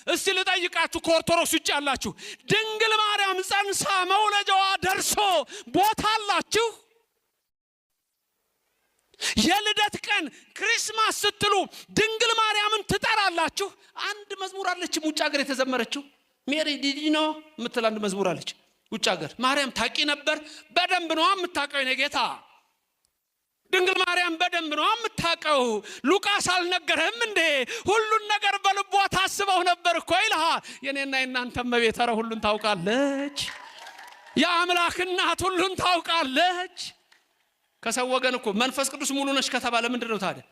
እስቲ ልጠይቃችሁ፣ ከኦርቶዶክስ ውጭ ያላችሁ ድንግል ማርያም ጸንሳ መውለጃዋ ደርሶ ቦታ አላችሁ? የልደት ቀን Christmas ስትሉ ድንግል ማርያምን ትጠራላችሁ? አንድ መዝሙር አለችም ውጭ ሀገር የተዘመረችው፣ "Mary, did you know" የምትል አንድ መዝሙር አለች ውጭ ሀገር። ማርያም ታቂ ነበር። በደንብ ነዋ የምታውቀው፣ የኔ ጌታ። ድንግል ማርያም በደንብ ነዋ የምታውቀው። ሉቃስ አልነገረህም እንዴ? ሁሉን ነገር በልቧ ታስበው ነበር እኮ ይልሃል። የኔና የናንተ እመቤት ኧረ ሁሉን ታውቃለች። የአምላክ እናት ሁሉን ታውቃለች። ከሰው ወገን እኮ መንፈስ ቅዱስ ሙሉ ነሽ ከተባለ ምንድን ነው ታዲያ?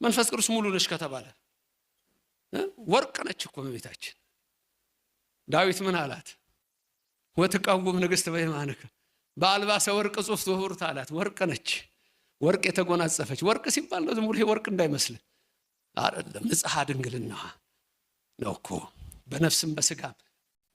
መንፈስ ቅዱስ ሙሉ ነሽ ከተባለ ወርቅ ነች እኮ እመቤታችን። ዳዊት ምን አላት? ወትቀውም ንግሥት በየማንከ በአልባሰ ወርቅ ጽፍት ወኅብርት አላት። ወርቅ ነች፣ ወርቅ የተጎናጸፈች። ወርቅ ሲባል ነው ዝም ብሎ ወርቅ እንዳይመስል አይደለም። ንጽሐ ድንግልና ነው እኮ በነፍስም በስጋም፣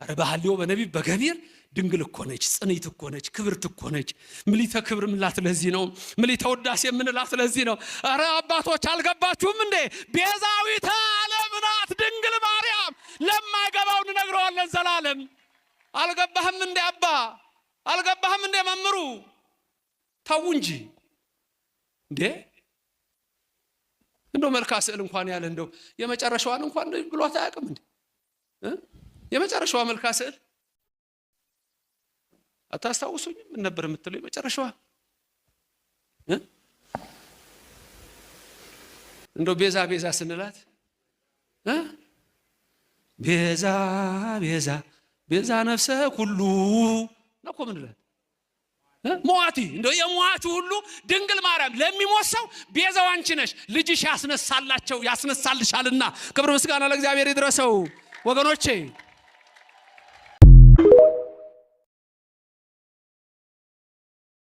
ኧረ በሐልዮ በነቢብ በገቢር ድንግል እኮ ነች፣ ጽንዕት እኮ ነች፣ ክብርት እኮ ነች። ምልዕተ ክብር ምንላት ለዚህ ነው። ምልዕተ ውዳሴ የምንላት ለዚህ ነው። ኧረ አባቶች አልገባችሁም እንዴ? ቤዛዊተ ዓለም ናት ድንግል ማርያም። ለማይገባው እንነግረዋለን ዘላለም። አልገባህም እንዴ አባ? አልገባህም እንዴ መምሩ? ተው እንጂ እንዴ! እንደው መልካ ስዕል እንኳን ያለ እንደው የመጨረሻዋን እንኳን ብሏት አያውቅም እንዴ? የመጨረሻዋ መልካ ስዕል አታስታውሱኝም? ምን ነበር የምትለው የመጨረሻዋ? እንደው ቤዛ ቤዛ ስንላት፣ ቤዛ ቤዛ ቤዛ ነፍሰ ኩሉ ነው እኮ ምንላት። መዋቲ፣ እንደው የሟቹ ሁሉ ድንግል ማርያም ለሚሞት ሰው ቤዛው አንቺ ነሽ፣ ልጅሽ ያስነሳላቸው ያስነሳልሻልና። ክብር ምስጋና ለእግዚአብሔር ይድረሰው ወገኖቼ።